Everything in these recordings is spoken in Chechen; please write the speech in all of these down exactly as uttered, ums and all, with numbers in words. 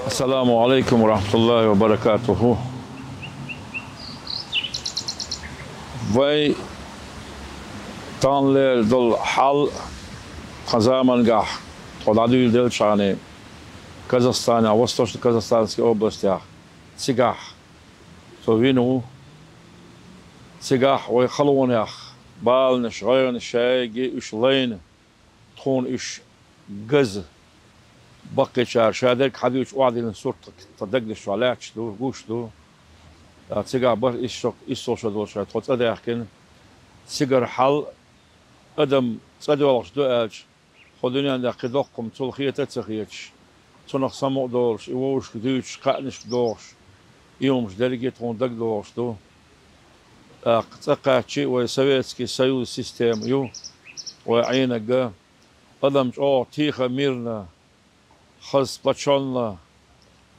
Ассаламу Ӏалайкум ва рахьматуллахӀи ва баракатухӀу. Вай таханлера долу хьал тхан замангахь тхо дӀадуьйладелчхьана Казахстанехь, Восточно-Казахстанская областехь, цигахь со вина ву. Цигахь вай халонех баланаш, гӀайгӀанаш шайги уьш лайна, тхуна уьш газа, баккхийчара шадерг хьадуьйчу охьадиллина сурт тхан дагнаш чохь лаьтташ ду, гуш ду. Ткъа цигахь бара исс шо, исс шо долуш тхо цӀа даьхкина. Цигара хьал адам цӀа доьлхуш ду аьлча, хӀокху дуьненна кхин доккха хӀума цул хета а ца хеташ, цунах самукъа долуш, и вовшашка дуьйцуш, кхаънашка дохуш, и хӀумаш дерриге тхуна дагадогӀуш ду. ТӀаккха цӀа кхаьччи, вай Советский Союз система ю, вай Ӏийнарг, адам чӀогӀа тихо, мирно, хаза, сплочённо,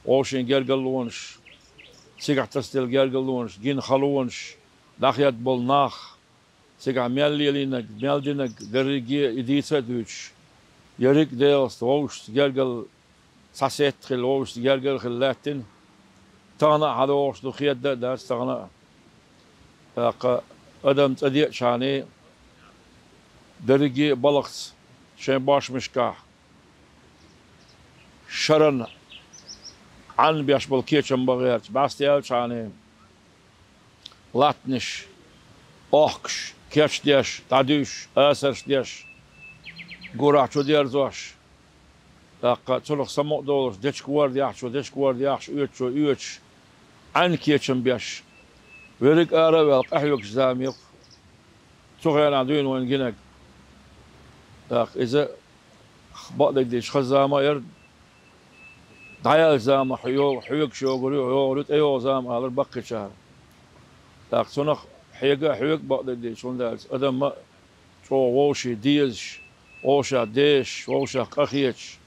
вовшийн гергарлонаш, цигахь тасаделла гергарлонаш, гина халонаш, дӀахедда болу нах, цигахь мел лелийнарг, мел динарг дерриге а и дийца а дуьйцуш, ерриг а Делаца вовшашца гергара цхьа сетта хилла, вовшашца гергара хилла лаьттина. Тахана а хьадогӀуш ду, хеда а дац тахана а. ТӀаккха адам цӀа деачхьана, дерриге а балхаца шайн бошмашкахь шаран Ӏан беш болу кечам бан гӀерташ, бӀаьсте аьллачхьана, латтанаш, охкуш, кечдеш, дӀадуьйш, асарш деш, гурахь чу дерзош, тӀаккха цунах самукъа долуш, дечка ворда яхьчо, дечка ворда яхьаш, оьцучо оьцуш, Ӏан кечам беш, верриг ара а ваьлла, къахьоьгуш зама ю-кх цу хенахь дуьйна вайна гинарг. ТӀаккха иза, бакъдерг дийцича, хаза зама а яра, дӀаяьллачу заманахь йо-, хьоьгуш йогур ю, йогӀур ю, тӀейогӀу зама алара баккхийчара. ТӀаккха цунах хьега а хьоьгу, бакъдерг дийцича, хӀунда аьлча адамна а чӀогӀа вовшийн дезаш, вовшех дешаш, вовшех къахеташ,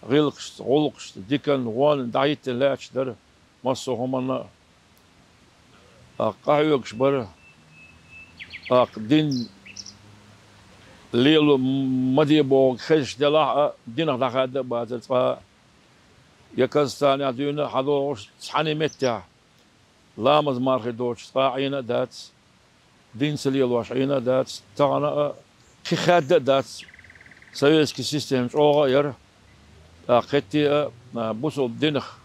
гӀиллакхашца, гӀуллакхашца, диканна, вонна дӀахӀиттина лаьтташ дара массо а хӀуманна а. ТӀаккха къахьоьгуш бара. ТӀаккха дин лело ма де бохург хезаш делахь а, динах дӀахаьдда а бацара цкъа а. Я Казахстанехь дуьйна а хьадогӀуш цхьана меттехь, ламаз-мархи доцуш цкъа а Ӏийна а дац, дин ца лелош Ӏийна а дац, тахана а кхин хаьдда а дац. Советский система чӀогӀа а яра, тӀаккха хӀетте а, а, бусалба динах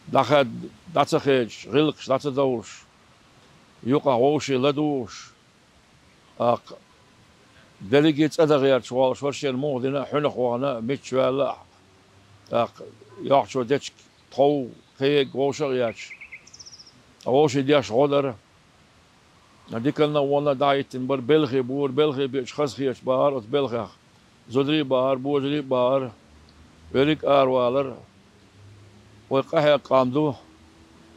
дӀахаьдда дӀа ца хедаш, гӀиллакхаш дӀа ца довлуш, юкъахь вовшийн ладугӀуш, тӀаккха дерриге а цӀа дан гӀерташ волуш вара, шена муха дина а, хьуьнах вахана а, мичча ваьлла а, тӀаккха йохьчо дечка тхов, кхега вовшах а етташ, ткъа вовшийн деш гӀо дара. Диканна а, вонна а дӀахӀиттина бара, белхи бора, белхи биъча хазахеташ бахара оцу белхех. Зударий а бахара, божарий а бахара, верриг а аравалара. Вай къахьегна къам ду,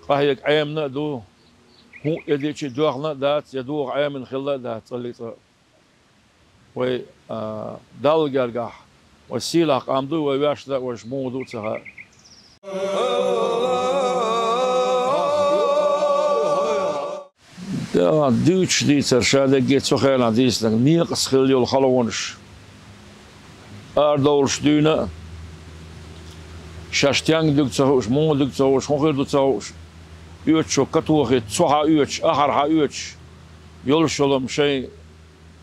къахьега Ӏемина а ду, хӀун а дича а доьхна а дац, я духу Ӏемина хилла а дац цкъа а цкъа. Вай, а, Далла гергахь, вай сийлахь къам ду, вай ваьшна а вайша муха ду а ца хаьа. Да, дуьйцуш дийцара шадерриге цу хенахь дийцинарг, некъаца хилла йолу халонаш. Арадовлуш дуьйна а, шаьш стенга дуьгу ца хууш, муха дуьгу ца хууш, хӀун хир ду ца хууш, оьцучо катохийта, цу хьан оьцуш, ахьар хьан оьцуш, йолуш йолу-м шайн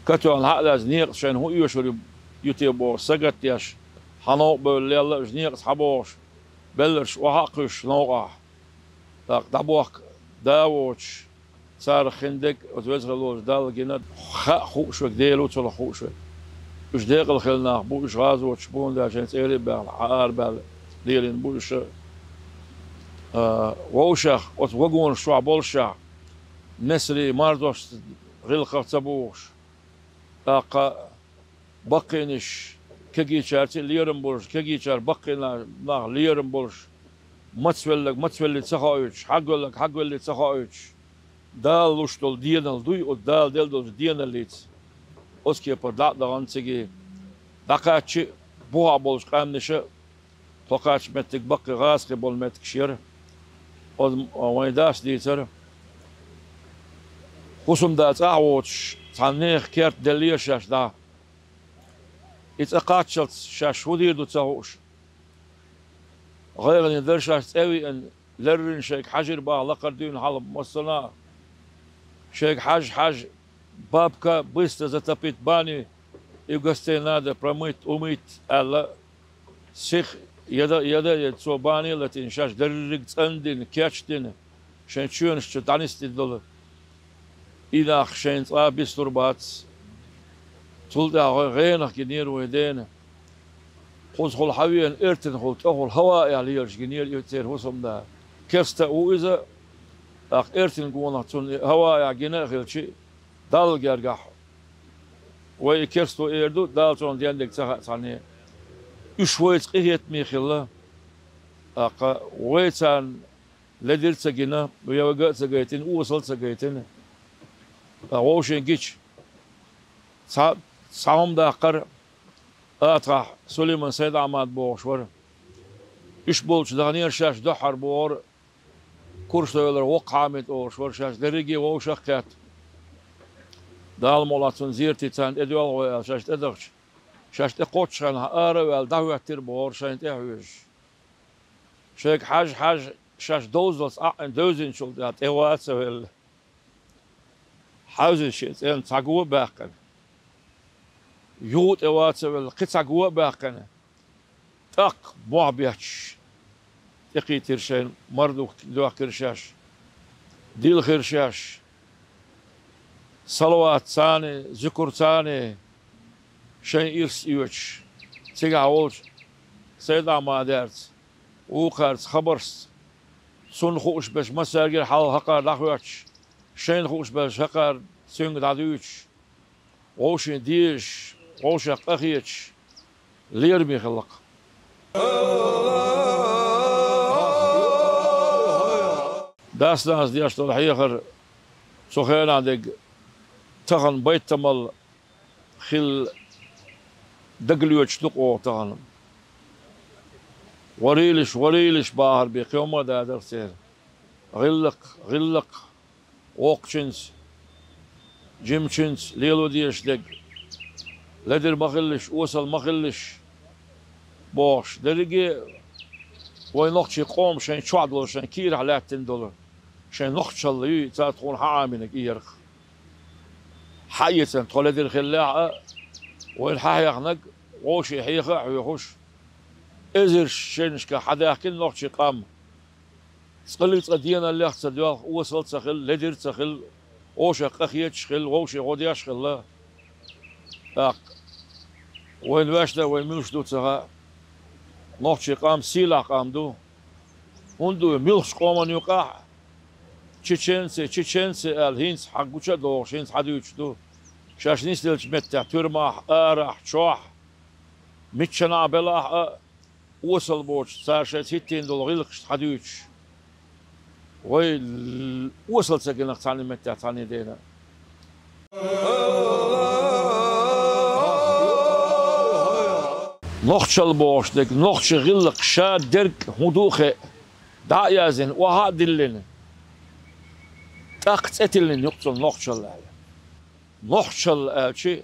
катоьхна хьа а лаьцна, некъаца шайна хӀун оьшур ю те бохуш, сагатдеш, хьан новкъа бевлла лелла а, уьш некъаца хьан бохуш, белларш охьа а кхуьссуш новкъахь, тӀаккха дӀабохка да а воцуш, царах хин дерг оцу веза хилла волчу Далла гина, хаа хууш верг, Дела ву цунах хууш верг. Уьш декъала хилла нах бу, уьш гӀазоташ бу, хӀунда аьлча шайн цӀерий а баьхна, хьан арабаьлла лелийна бу уьш. А, вовшех, оцу вагонаш чохь болушшехь, несарий, марзошца гӀиллакхах ца бухуш, тӀаккха баккхийнаш кегийчаьрца а лерам болуш, кегийчара баккхийнах лерам болуш, мацвелларг мацвеллий ца хоуьйтуш, хьагвелларг хьагвеллий ца хоуьйтуш, Дала луш долу денал дуй, оцу Дала делла долчу деналлица оцу кепара дӀа а дахана цига дӀакхаьччи, бухахь болчу къаьмнаша тхо кхаьчча меттиг баккхий гӀазкхий болу меттигаш яра. Оцу вайн дас дийцара, хӀусамда цӀахь воцуш, цхьана нехан керта деллера шаьш дӀа. И цӀа кхаччалц шаьш хӀун дийр ду ца хууш, ГӀайгӀане дара шаьш цӀа веана, леррина шайга хьажир баха лакхара дуьйна хьалха массанахьа. Шайга хьажа-хьажа: «Бабка, быстро затопить бани, и гостей надо промыть, умыть», — аьлла, сиха яда, яда, яда цо бани а латийна, шаьш дерриг цӀандина, кечдина, шайн чоьнаш чу дӀанисдина долу. И нах шайна цкъа а бистур бац. Цул тӀаьхьа гӀенах гинера вайн дена. Кхузахула хьавеана, эртинахула, тӀехула хӀаваэхь лелаш гинера и церан хӀусамда. Керста а ву иза, тӀаккха эртина гонах цунна и хӀаваэхь гина а хилча, Далла гергахь вай и керста ву эр ду, Дала цунах деннарг ца хаьа цхьанне. Уьш вайца къинхетаме хилла, тӀаккха вай царна ледира ца гина, вайга а ца гайтина, осал а ца гайтина. Ткъа вовшийн гича, цхьа, цхьа хӀума даккхара, атахьа Сулайман Сайд-Ахьмад бохуш вара. Уьш болчу даханера шаьш дуьххьара бохура, Курсойла воккха Хьамид олуш вара, шаьш дерриге вовшах а кхетта. Дала мукъалахь цунна зерате царна тӀедоьлху вай аьлла, шаьш тӀедахча, шаьш тӀе кхоччушхьаьнахьа ара а ваьлла, дӀахӀоьттира бохура шайна тӀе а хьоьжуш. Шайга хьажа-хьажа, шаьш довзалц ӀаьӀна девзинчул тӀаьхьа тӀе ваца а велла. Хьаьвзина шен цӀенна цхьа го а баьккхина. Юха тӀе ваца а велла, кхин цхьа го а баьккхина. ТӀаккха мохь бетташ тӀекхийтира шайна, мара духк-, доьхкира шаьш, дилхира шаьш. Салаватцани, зуькарцани шайн ирс оьцуш, цигахь волчу Сайд-Ахьмадаьрца, вукхаьрца хабаршца, цунна хууш берш массаьргара хьалха хӀокхара дӀахӀоьттуш, шайна хууш берш хӀокхара цуьнга дӀадуьйцуш, вовшийн дезаш, вовшех къахеташ, лераме хилла-кх. Дас-нанас деш долу хьехар цу хенахь дерг тахана байтамал хилла дагалоьцуш ду-кх оха тахана. «Варийлаш, варийлаш» бахар бен кхин хӀума а дацара церан. ГӀиллакх, гӀиллакх, воккхачуьнца, жимачуьнца лело дезаш дерг, ледара ма хилалаш, осал ма хилалаш бохуш, дерриге а вайн нохчийн къоман шайн чохь долу, шайн кийрахь лаьттина долу, шайн нохчалла юй, цара тхуна хьан Ӏамийнарг и ярх. Хьаэцна тхо ледара хиллехь а, вайна хьан хьехнарг вовшийн хьеха а хьоьхуш, эзарш шайнашкахь хьадаьхкина нохчийн къам. Цкъа-цкъа деналлех а ца доьлху, осал а ца хилла, ледара а ца хилла, вовшех къахеташ а хилла, вовшийн гӀо деш а хилла. ТӀаккха вайна ваьшна вай муьлш ду ца хаьа. Нохчийн къам сийлахь къам ду. ХӀунда ду, муьлххачу къоман юкъахь а чеченцы, чеченцы аьлла, хӀинца хьан гуча а дохуш, хӀинца хьан дуьйцуш ду. Шаьш нисделлачу меттехь, туьрмахь, арахь, чохь, миччанахь белахь а, осал боцуш, цара шайца хӀиттийна долу гӀиллакхашца хьан дуьйцуш. Вай л-, осал ца гина-кх цхьанна меттехь цхьанна дена. Нохчалла бохуш дерг, нохчийн гӀиллакх ша дерг хӀун ду а хиъна, дӀа а яздина, охьа а диллина, тӀаккха цӀе тиллина ю-кх цунна нохчалла аьлла. Нохчалла аьлча,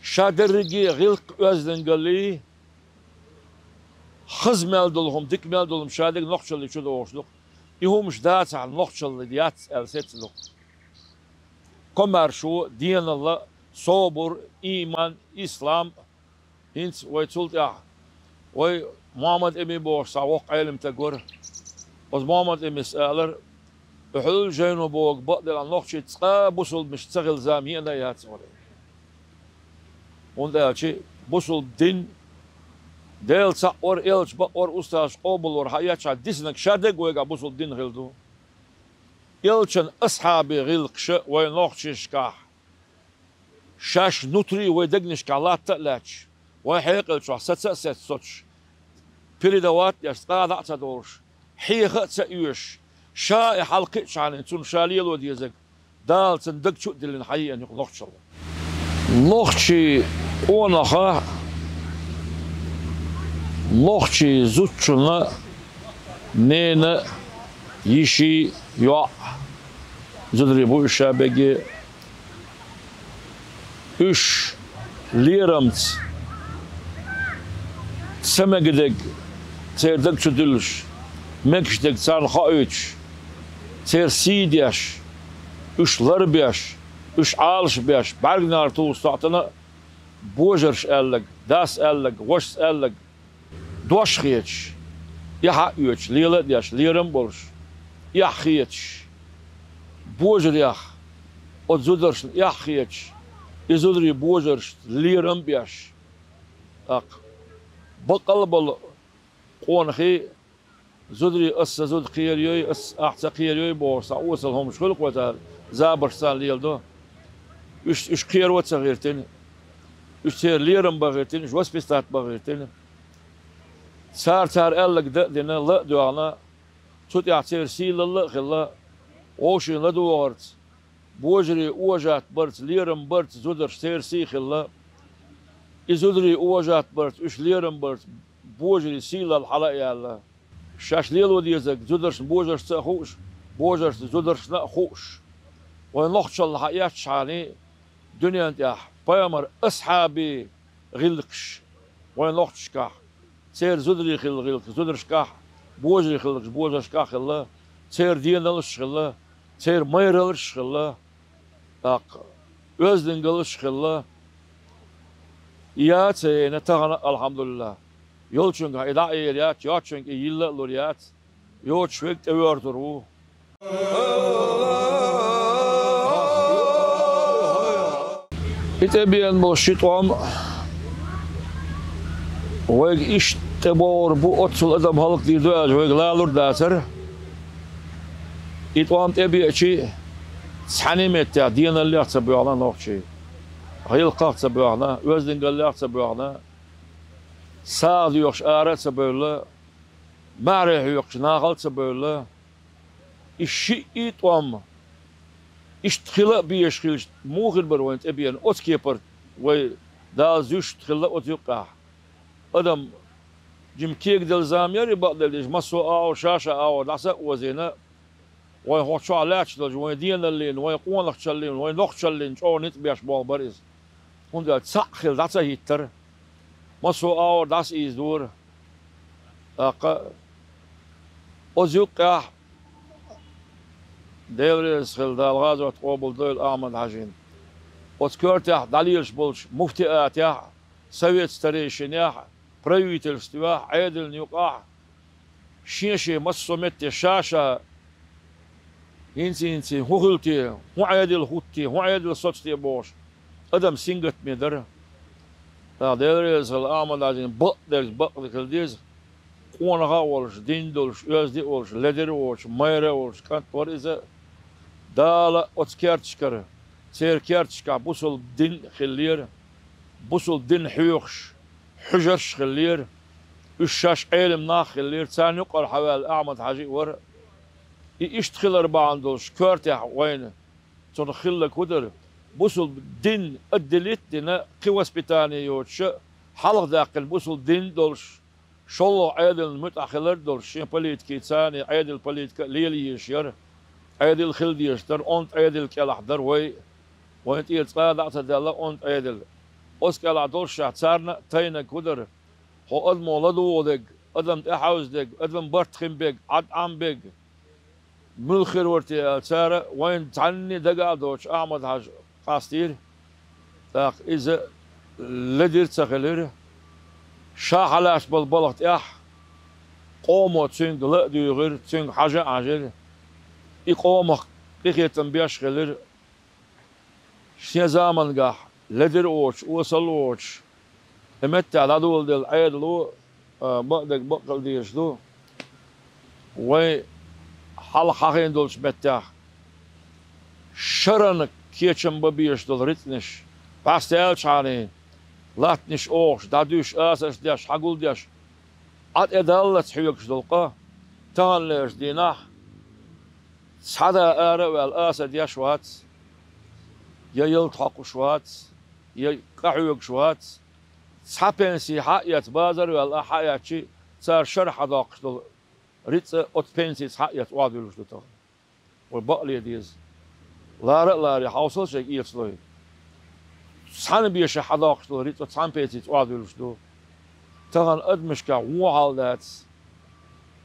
ша дерриге а гӀиллакх, оьздангаллий, хаза мел долу хӀума, дика мел долу хӀума ша дерг нохчаллий чу догӀуш ду-кх. И хӀумаш дацахьара, нохчалла яц аьлла сецца ду-кх. Комаьршо, деналла, собар, ийман, ислам. ХӀинца вай цул тӀаьхьа, вай Мухьаммад-Эми бохуш цхьа воккха Ӏелам стаг вара. Оцу Мухьаммад-Эмис алара: «Ахьуьлла жайно бохург бакъдерг нохчий цкъа а бусулбанаш ца хилла зама еана а яц», — олий. ХӀунда аьлча бусулба дин Дела цхьаъ вара, элча бакъ вара, устазаш къобал вара хьаэцча, диснарг ша дерг вайгахь бусулба дин хилла ду. Элчан асхьабийн гӀиллакхаш вайн нохчашкахь, шаьш нутрий вайн дегнашкахь латта а лаьтташ, вайн хьекъал чохь саца а сецна соцуш, передавать деш, цкъа а дӀа а ца долуш, хьеха а ца оьшуш, ша и хьалакхиъчхьана цунна ша лело дезарг, Дала цунна даг чу а диллина хьаеана ю-кх нохчалла. Нохчийн къонаха, нохчийн зудчунна, ненан, йишин, йоӀ, зударий бу уьш ша берриге, уьш лерамца ца мегадерг церан даг чу дуьллуш, Мегаш дерг царна хоуьйтуш, церан сий деш, уьш ларбеш, уьш Ӏалашбеш, бӀаьрганегӀар туллуш сохьтана а божарш аьлларг, дас аьлларг, вашас аьлларг, дош хеташ, эхь а оьцуш, лела а деш, лерам а болуш, эхь хеташ, божарех, оцу зударшна эхь хеташ, и зударий божаршца лерам а беш, тӀаккха баккъал а болу къонахий, зударий, ас сан зуда кхерайой, ас ахь ца кхерайой бохуш, цхьа осал хӀумаш хуьлу-кх вай цара, забарш царна леладо. Уьш, уьш кхеро а ца гӀиртина, уьш церан лерам бан гӀиртина, уьш воспитать бан гӀиртина. Цара цара аьлларг дан а дина, ла а доьгӀна, цу тӀехь церан сийлалла а хилла, вовшийн ладогӀарца, божарий уважат барца, лерам барца зударш церан сий хилла. И зударий уважат барца, уьш лерам барца, божарий сийлалла хьала а яьлла. Шаьш лело дезарг зударшна божаршца а хууш, божаршна зударшна а хууш. Вайн нохчалла хьаэцчахьана, дуьнен тӀехь пайхамар асхьабий гӀиллакхаш вайн нохчашкахь, церан зударий хилла гӀиллакхаш зударшкахь, божарий хилларгаш божаршкахь хилла, церан деналлаш хилла, церан майраллаш хилла, тӀаккха оьздангаллаш хилла. И яц а яйна тахана, алхьамдулиллахӀ. Йолчуьнга и дӀа а эр яц, йоцчуьнга и йилла а лур яц. Йоцуш верг тӀевоьрзур ву. И тӀебеана болу ши тӀом вайга иштта тӀебогӀур бу, оццул адам хӀаллакдийр ду аьлча, вайга лалур дацара. И тӀом тӀебеачи, цхьаьна меттехь деналлех а ца боьхна нохчий, гӀиллакхах а ца боьхна, оьздангаллех а ца боьхна, сагӀа доьхуш ара а ца бевлла, маьхьарий хьоькхуш нахала а ца бевлла, и шиъ а тӀом иштта хила а безаш хилча, муха хир бара вайн тӀебеана оцу кепара, вай Дала зуьйш хилла оцу юккъехь? Адам жима кегаделла зама яра и, бакъдерг дийцича, массо а агӀор ша-ша агӀор дӀаса а озийна, вайн хӀокху чохь лаьтташ долчу вайн деналлина, вайн къонахчаллина, вайн нохчаллина чӀогӀа ницкъ беш болх бара иза. ХӀунда аьлча цхьаъ хилла дӀа ца хӀиттара, массо а агӀор дӀаса ийзадора. ТӀаккха оцу юккъехь, Дела реза хила, Дала гӀазот къобалдойла Ахьмад-Хьаьжин, оцу коьртехь дӀалелаш болчу муфтиатехь а, совет старейшинехь а, правительствехь а, Ӏедална юкъахь а, шен-шен массо а метте ша-ша хӀинца-хӀинца хӀун хила те, хӀун Ӏедал хӀутту те, хӀун Ӏедал соцу те бохуш, адам сингаттаме дара. ТӀаккха Дела реза хила, Ахьмад-Хьаьжин бакъдерг бакъдерг хила деза, къонах а волуш, дин долуш, оьзда а волуш, ледара а воцуш, майра а волуш кӀант вара иза. Дала оцу керташкара, церан керташкахь бусалба дин а хиллера, бусалба дин хьоьхуш хьуьжарш а хиллера, уьш шаьш Ӏелам нах а хиллера, царна юкъара хьаваьлла Ахьмад-Хьаьжи а вара. И иштта хилар бахьана долуш коьртехь вайна цунах хилларг хӀун дара? Бусалба дин отделить а дина, кхин воспитание йоцуш а, хьалха даьккхина бусалба дин а долуш, шолгӀа Ӏедална муьтӀахь хилар а долуш, шен политикица а, Ӏедал политика а лела езаш яра. Ӏедал хила дезаш дара, онда Ӏедал кӀелахь дара вай а. Вайн тӀера цкъа а дӀа а ца даьлла онда Ӏедал. Оцу кӀелахь долуш шаьш царна а тайнарг хӀун дара? Хьо адамо ладугӀу дерг, адам тӀехьаьвза дерг, адам барт хин берг, Ӏад Ӏам берг, муьлха хир вара те аьлла, цара вайна цхьанне дагахь а доцуш Ахьмад-Хьаьжа къастийра. ТӀаккха иза ледира ца хилира. Ша хьалаьцна болу балха тӀехь къомо цуьнга ла а дуьйгӀира, цуьнга хьажа а хьаьжира. И къомах къинхетам беш а хилира. Шен заманахь ледара а воцуш, осал а воцуш, и меттехь дӀадоладелла Ӏедало, а, бакъдерг бакъ хила дезаш ду. Вайн хьалха хьахийна долчу меттехь шарана кечам бан безаш долу рицкъанаш, бӀаьста аьллачхьана, латтанаш охуш, дӀадуьйш, асарш деш, хьагулдеш, Ӏа тӀедаллалц хьоьгуш долу къа, таханлерчу дийнахь, цхьа да ара а ваьлла, аса деш вац, я ялта хьокхуш вац, я къахьоьгуш вац. Цхьа пенси хьа а эцна, базар а ваьлла, ахь хьа а эцчи, цара шарахь хьадоккхуш долу рицкъа оцу пенсица хьа а эцна охьадуьллуш ду тахана. Вай бакъле деза. Лара а ларе, хьовсал шайга, эцалой. Цхьана бешахь хьадоккхуш долу рицкъа цхьана пенсица охьадуьллуш ду. Тахана адамашкахь вон хьал дац.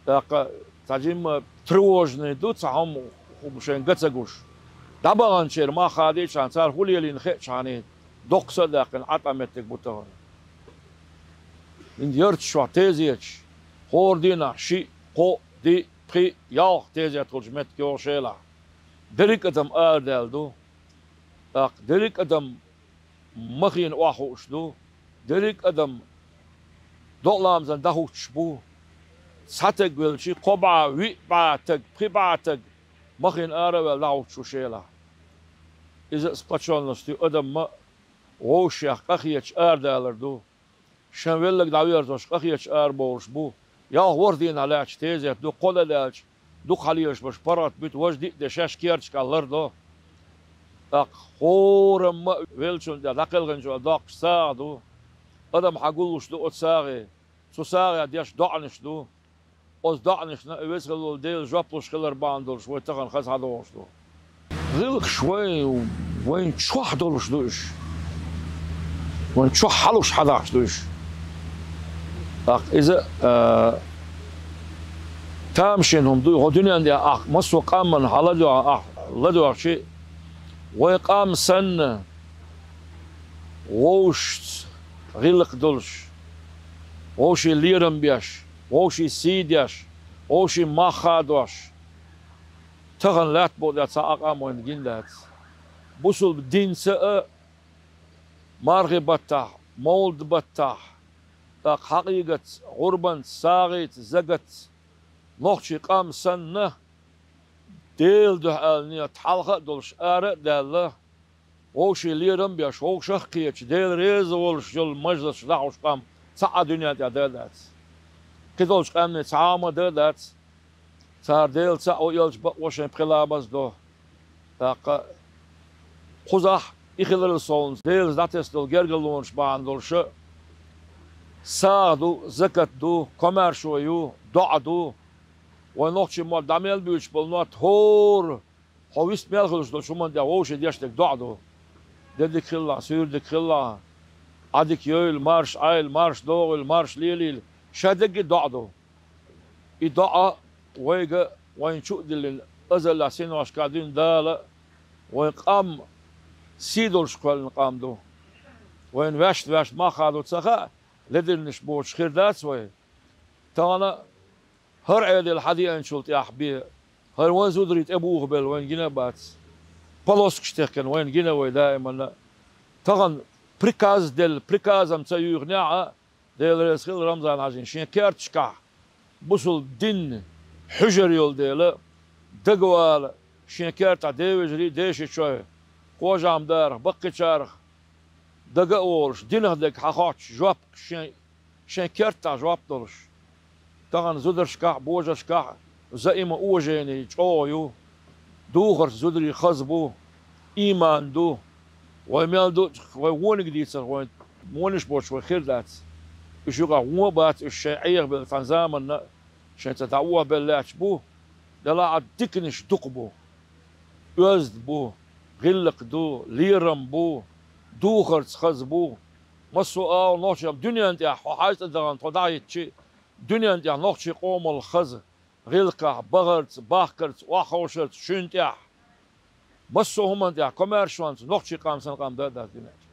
ТӀаккха Цхьа жимма тревожный ду, цхьа хӀума хӀума шайн га ца гуш. ДӀабаханчеран мах хадийчхьана, цара хӀу лелийна хетачхьана, доккха са а даьккхина, Ӏа тӀа меттиг бу тахана. ХӀинца ярташка тезеташ, хӀора дийнахь шиъ, кхоъ, диъ, пхиъ, ялх тезет хуьлуш меттиг йогӀу Шелахь. Дерриг а адам арадаьлла ду. ТӀаккха дерриг а адам махийна охьахууш ду, дерриг а адам докъаламазан дӀахӀуттуш бу. Цхьа таг велча, кхо бӀа, виъ бӀа таг, пхи бӀа таг махийна ара а ваьлла дӀахӀуттуш ву Шелахь. Иза а сплочённость ю, адам ма вовшех къахеташ арадалар ду. Шен велларг дӀаверзош, къахеташ арабовлуш бу. Ялх ворхӀ дийнахь лаьтташ тезет ду, кхо дан даьлча, дукха хьалелаш берш паргӀат буьту, важа диъ де шаьш керташкахь лардо. ТӀаккха хӀорамма а веллачунна тӀехь дӀакхелхинчо доккхуш сагӀа ду. Адам хьагуллуш ду оцу сагӀе. Цу сагӀехь деш доӀанаш ду. Оцу доӀанашна а Веза хилла волу Дела жоп луш хилар бахьана долуш вай тахана хаза хьадогӀуш ду. ГӀиллакхаш вай, вайн чохь долуш ду уьш. Вайн чохь хьалуш хьадахьаш ду уьш. ТӀаккха иза, а, тамашийна хӀума ду, хӀо дуьнен тӀехь ахь массо а къаман хьаладоьгӀ-, ахь ладоьгӀчи, вай къам санна, вовшашца гӀиллакх долуш, вовшийн лерам беш, вовшийн сий деш, вовшийн мах хадош, тахана лаьтта букъа тӀехь цхьа а къам вайна гина дац. Бусулба динца а, мархи баттахь, мовлад баттахь, тӀаккха хьакъикъатца, гӀурбанца, сагӀица, закатца, нохчийн къам санна, Делан дуьхьа аьлла, нийят хьалха а долуш, ара а даьлла, вовшийн лерам а беш, вовшах а кхеташ, Дела реза волуш йолу мажлисаш дӀахьуш къам цхьа а дуьнен тӀехь дан а дац. Кхидолчу къаьмнийн цхьа а ма дан а дац. Цара Дела цхьаъ ву, элча бакъ ву, шайн пхи ламаз а до. ТӀаккха кхузахь и хиларал совнаха, Делаца дӀатесна долу гергарлонаш бахьана долуш а, сагӀа ду, закат ду, комаьршо ю, доӀа ду. Вайн нохчийн мотт дӀа мел буьйцуш болу мотт хӀора, хьо вист мел хуьлуш долчу хӀуманна тӀехь вовшийн деш дерг доӀа ду. Де дика хилла, суьйра дика хилла, Ӏа дика йойла, марша Ӏайла, марша догӀийла, марша лелийла, шадерриге а доӀа ду. И доӀа вайга, вайна чу а диллина, азаллехь синошкахь дуьйна Дала, вайн къам сий долуш кхоьллина къам ду. Вайна ваьшна-ваьшна мах хадо ца хаьа, ледарлонаш боцуш хир дац вай. Тахана хӀара Ӏедал хьадеанчул тӀаьхьа бен, хӀара вайн зударий тӀебухабелла вайна гина а бац. Полоскаш техкина вайна гина вай даиманна. Тахана приказ делла, приказам ца юьйхинехь а, Дела реза хила Рамзан-Хьаьжин, шен керташкахь бусулба дин хьуьжар йолу дела, дагавала шен кертахь девежарий, дешичой, кхожахьмадарах, баккхийчарах дага а волуш, динах дерг хьахоттуш жоп шен, шен кертахь жоп долуш. Тахана зударшкахь а, божаршкахь а взаимоуважение чӀогӀа ю, духарца зударий хаза бу, ийман ду. Вай мел ду, вай вониг дийцарх, вайн вониш боцуш вай хир дац. Уьш юкъахь вон а бац, уьш шайн Ӏехабелла цхьана заманна а, шайн цхьа дӀаохьабелла лаьтташ бу, делахь а диканаш дукха бу. Оьзда бу, гӀиллакх ду, лерам бу, духарца хаза бу. Массо а агӀор нохчий дуьнен тӀехь, хьо хьаьжцӀа дахана тхо дӀахӀиттичи, дуьнен тӀехь нохчийн къомалла хаза, гӀиллакхехь, бахарца, бахкарца, охьаховшарца, шуьнан тӀехь, массо а хӀуманна тӀехь, комаьршонца нохчийн къам санна къам дан а дац дуьнен чу.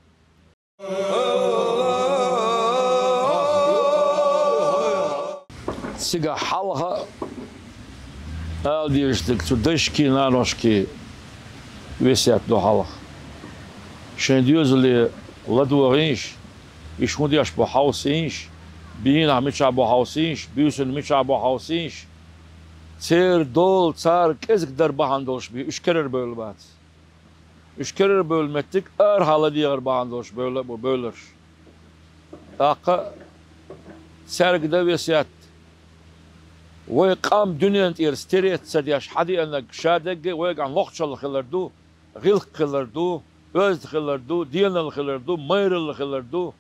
Цигахь хьалха а ала дезаш дерг цу дайшкий, наношкий весет ду хьалха. Шайн доьзале ладогӀийша, уьш хӀун деш бу хьовсийша, бийнахь мичахь бу хьовсийша, буьйсанна мичахь бу хьовсийша, церан дола цара кӀезиг дар бахьана долуш бен уьш керара бевлла бац. Уьш керара бевлла меттиг арахьа ладегӀар бахьана долуш бевлла а бу бевлларш. ТӀаккха цаьрга дан весет. Вай къам дуьнен тӀера стереть ца деш хьадеанарг шадерриге а вайгахь нохчалла хилар ду, гӀиллакх хилар ду, оьзда хилар ду, денал хилар ду, майралла хилар ду,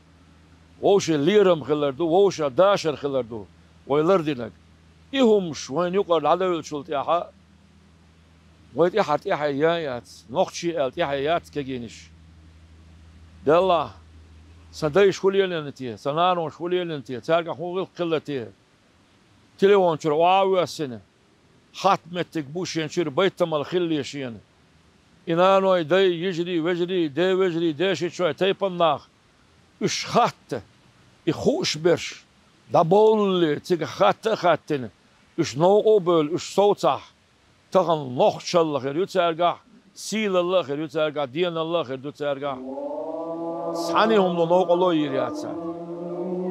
вовшийн лерам хилар ду, вовшех дашар хилар ду вай лардинарг. И хӀумаш вайна юкъара дӀадевллачул тӀаьхьа вай тӀаьхьара тӀаьхье ян яц, нохчий аьлла тӀаьхье яц кегийнаш. Деллахь, сан дайша хӀун лелийна те, сан наноша хӀун лелийна те, цаьргахь хӀун гӀиллакх хилла те? Телефон чуьра охьа а воьссина, хатта меттиг бу шен чуьра байтамал хилале шена. И наной, дай, йижарий, вежарий, ден вежарий, дешичой, тайпан нах, уьш хатта, и хууш берш, дӀабовлале, цига хатта а хаттина, уьш новкъа а бевлла, уьш совцахь, тахан нохчалла хир ю цаьргахь, сийлалла а хир ю цаьргахь, деналла а хир ду цаьргахь. Цхьанне хӀумано новкъарло йийр яц царна.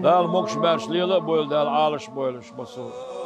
Дала могуш-маьрша лела а бойла, Дала Ӏалаш а бойла уьш массо а.